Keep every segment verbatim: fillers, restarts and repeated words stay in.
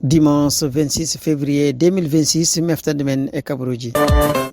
Dimanche vingt-six février deux mille vingt-six, meftanɗe men e kabaruuji.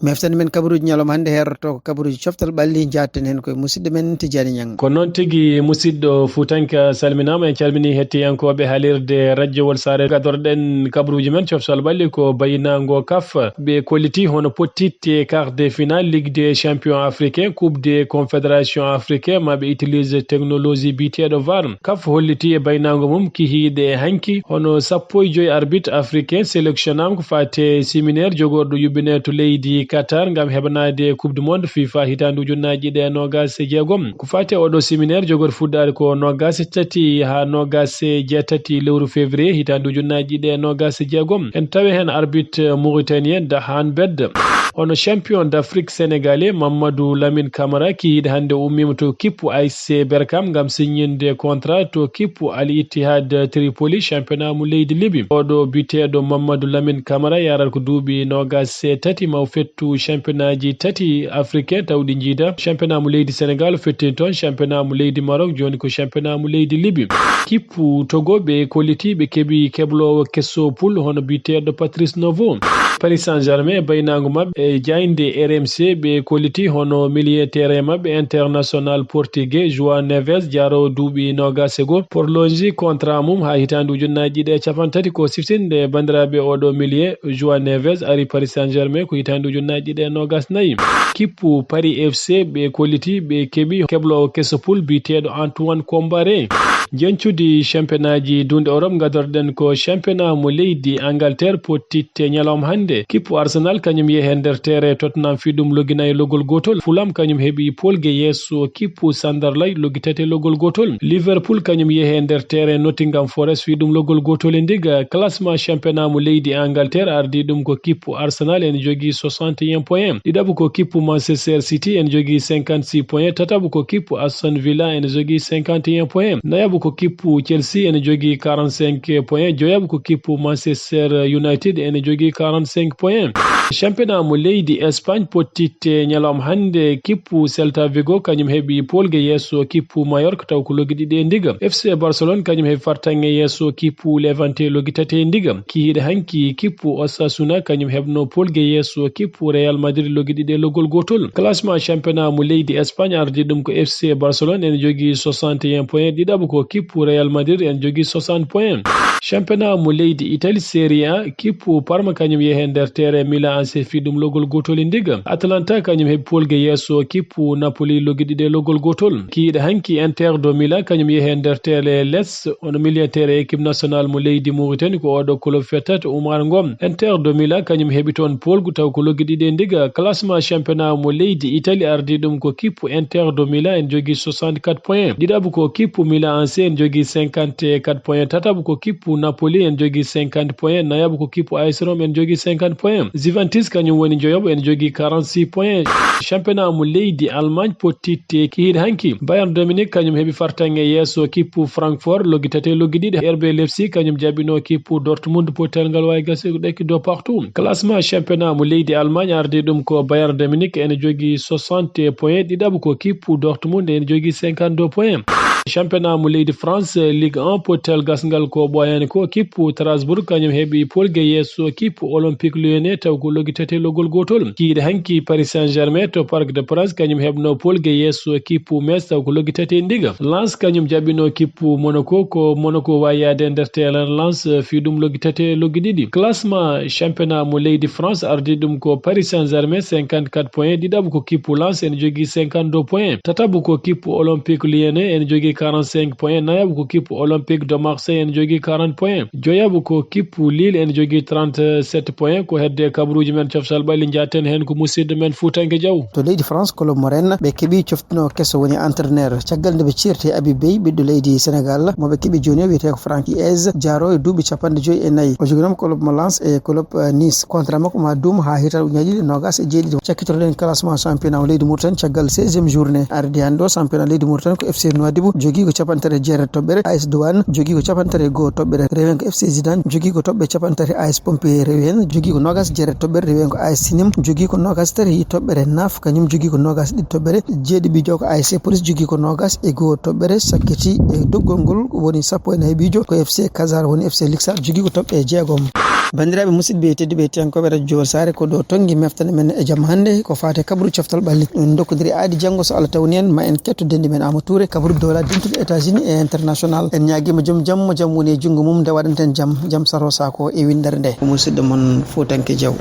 Meftanɗe men kabaruuji ñalawma hannde heerotoo ko kabaruuji coftal ɓalli, njaatten heen koye musidɗo men Tijani Ñang. Ko noon tigi, musidɗo Fuutanke, a salminaama. En calminii hettiyankooɓe haalirde rajowol Saare. Gadorɗen kabaruuji men coftal ɓalli ko baynaango kaf. Ɓe kolliti hono pottitte quart de finale Ligue des champions africains, Coupe des confédérations africaines, ma ɓe utilise technologie biyeteeɗo var. Kaf holliti e baynaango mum kihiiɗe hanki, hono sappo e joy arbitre africain sélectionnaama ko faate séminaire jogorɗo yuɓɓine to leydi Qatar ngam heɓanaade Coupe du Monde FIFA hitaande ujunnaaji ɗiɗi e noogaas e jeegom. Ko faate oɗo séminaire jogorɗo fuɗɗaade ko noogaas e tati haa noogaas e jeetati lewru février hitaande ujunnaaji ɗiɗi e noogaas e jeegom. En tawi heen arbitre mauritanien Dahan Bed. Hono champion d'Afrique sénégalais Mamadou Lamine Camara kihiiɗe hannde ummiima to kippu A S C Berkane ngam signinde contrat to kippu Al Ittihad Tripoli, championnat mo leydi Libi. Oɗo biyeteeɗo Mamadou Lamine Camara yarata ko duuɓi noogaas e tati, ma o fettu championnatji tati africain taw ɗi njiida. Championnat mo leydi Sénégal o fettini toon, championnat mo leydi Maroc, jooni ko championnat mo leydi Libi. Kippu Togo ɓe kolliti ɓe keɓi kebloowo keso poule hono biyeteeɗo Patrice Novo. Paris Saint-Germain e baynaango maɓɓe e jaaynde R M C ɓe kolliti hono milieu terrain maɓɓe international portugais João Neves, jaaroowo duuɓi noogaas e goo, prolonge contrat mum haa hitaande ujunnaaji ɗiɗi e cappanɗe tati. Ko siftinde banndiraaɓe, oɗo milieu João Neves ari Paris Saint-Germain ko hitaande ujunnaaji ɗiɗi e noogaas nayi. Kippu Paris F C ɓe kolliti ɓe keɓi kebloowo keso poule biyeteeɗo Antoine Kombare. Jeñcude championnatji duunde Europe, ngadorɗen ko championnat mo leydi Angleterre, pottitte ñalawma hannde. Kippu Arsenal kañum yehi e nder terrain Tottenham fii ɗum loggi nayi e loggol gootol. Fulham kañum heɓi polge yeeso kippu Sunderland loggi tati e loggol gootol. Liverpool kañum yehi e nder terrain Nottingham Forest fii ɗum loggol gootol e ndiga. Classement championnat mo leydi Angleterre ardii ɗum ko kippu Arsenal ene jogii soixante et un points. Ɗiɗaɓu ko kippu Manchester City ene jogii cinquante-six points. Tataɓu ko kippu Aston Villa ene jogii cinquante et un points. Nayaɓu ko kippu Chelsea ene jogii quarante-cinq points. Joyaɓu ko kippu Manchester United ene jogii quarante-cinq points. Championnat mo leydi Espagne pottitte ñalawma hannde, kippu Celta Vigo kañum heɓi polge yeeso kippu Mallorca taw ko loggi ɗiɗi e ndiga. F C Barcelone kañum heɓi fartaŋŋe yeeso kippu Levante loggi tati e ndiga. Kihiiɗe hanki kippu Osasuna kañum heɓno polge yeeso kippu Real Madrid loggi ɗiɗi e loggol gootol. Classement championnat mo leydi Espagne ardii ɗum ko F C Barcelone ene jogii soixante et un points. Ɗiɗaɓu ko kippu Real Madrid ene jogii soixante points. Championnat mo leydi Italie Serie A, kippu Parma kañum yehi e nder terrain Milan A C fii ɗum loggol gootol e ndiga. Atalanta kañum heɓi polge yeeso kippu Napoli loggi ɗiɗi e loggol gootol. Kihiiɗe hanki Inter de Milan kañum yehi e nder terrain Lecce, hono milieu terrain équipe nationale mo leydi Mauritanie ko oɗo club fettata Oumar Ngom. Inter de Milan kañum heɓi toon polgu taw ko loggi ɗiɗi e ndiga. Classement championnat mo leydi Italie ardii ɗum ko kippu Inter de Milan ene jogii soixante-quatre points. Ɗiɗaɓu ko kippu Milan A C ene jogii cinquante-quatre points. Tataɓu ko kippu Napoli ene jogii cinquante points. Nayaɓu ko kippu A S Rome ene jogii cinquante points. Juventus kañum woni joyaɓu ene jogii quarante-six points. Championnat mo leydi Allemagne pottitte kihiiɗe hanki. Bayern de Munich kañum heɓi fartaŋŋe yeeso kippu Francfort loggi tati e loggi ɗiɗi. R B Leipzig kañum jaɓɓino kippu Dortmund pottel ngal waawi gasi ko ɗekki deux partout. Classement championnat mo leydi Allemagne ardii ɗum ko Bayern de Munich ene jogii soixante points. Ɗiɗaɓu ko kippu Dortmund ene jogii cinquante-deux points. Championnat mo leydi France, Ligue un, pottel gasngal ko ɓooyaani ko, kippu Strasbourg kañum heɓi polge yeeso kippu Olympique Lyonnais taw ko loggi tati e loggol gootol. Kihiiɗe hanki Paris Saint-Germain to Parc de Prince kañum heɓno polge yeeso kippu Metz taw ko loggi tati e ndiga. Lens kañum jaɓɓino kippu Monaco, ko Monaco waawi yaade e nder terrain Lens fii ɗum loggi tati e loggi ɗiɗi. Classement championnat mo leydi France ardii ɗum ko Paris Saint-Germain cinquante-quatre points, ɗiɗaɓu ko kippu Lens ene jogii cinquante-deux points. Tataɓu ko kippu Olympique Lyonnais ene jogii quarante-cinq points. Nayaɓu ko kippu Olympique de Marseille ene jogii quarante points. Joyaɓu ko kippu Lille ene jogii trente-sept points. Ko hedde kabaruuji men coftal ɓalli, njaatten heen ko musidɗo men Fuutanke Diaw. To leydi France, club mo Rennes ɓe keɓi coftino keso woni entraîneur. Caggal nde ɓe ceerti Habib Beye, ɓiɗɗo leydi Sénégal, mo ɓe keɓi jooni o wiyetee ko Franck Hez, jaaro e duuɓi capanɗe joyi e nayi. O joginooma club mo Lens e club, eh, Nice. Contrat makko ma duum haa hitaande ujunnaaji ɗiɗi e noogaas e jeeɗiɗi. Cakkitoɗen classement championnat o leydi Mauritanie caggal seizième journée. Ardi hannde o championnat leydi Mauritanie ko F C Nouadhibou. jogii ko capantato e jeetati toɓɓere, A S Douane jogii ko capantato e goo toɓɓere, rewi heen ko F C Zidane jogii ko toɓɓe capantato, A S Pompier rewi heen, jogii ko noogaas e jeetati toɓɓere, rewi heen ko A S Sinim jogii ko noogaas e tati toɓɓere, Naaf kañum jogii ko noogaas e ɗiɗi toɓɓere, jeeɗiɗo ko A S C Police jogii ko noogaas e goo toɓɓere, sakkiti e doggol ngol woni sappo e nayi ɓiijo ko F C Casar woni F C Lixar jogii ko toɓɓe jeegom. Banndiraaɓe musidɓe tedduɓe, hettiyankooɓe Radio Jowal Saare, ko ɗo tonngi meftande men e jam hannde ko faati e kabru coftal ɓalli. En ndokkodiri aadi janngo so Allah tawni en, ma en ketto denndi men Amadou Touré, kabru dola dentuɗo États-Unis e international. En ñaagiima joom jam, mo jam woni e junngo mum, nde waɗanten jam, jam sato saako e winndere nde. Ko musidɗo mon Fuutanke Jaw.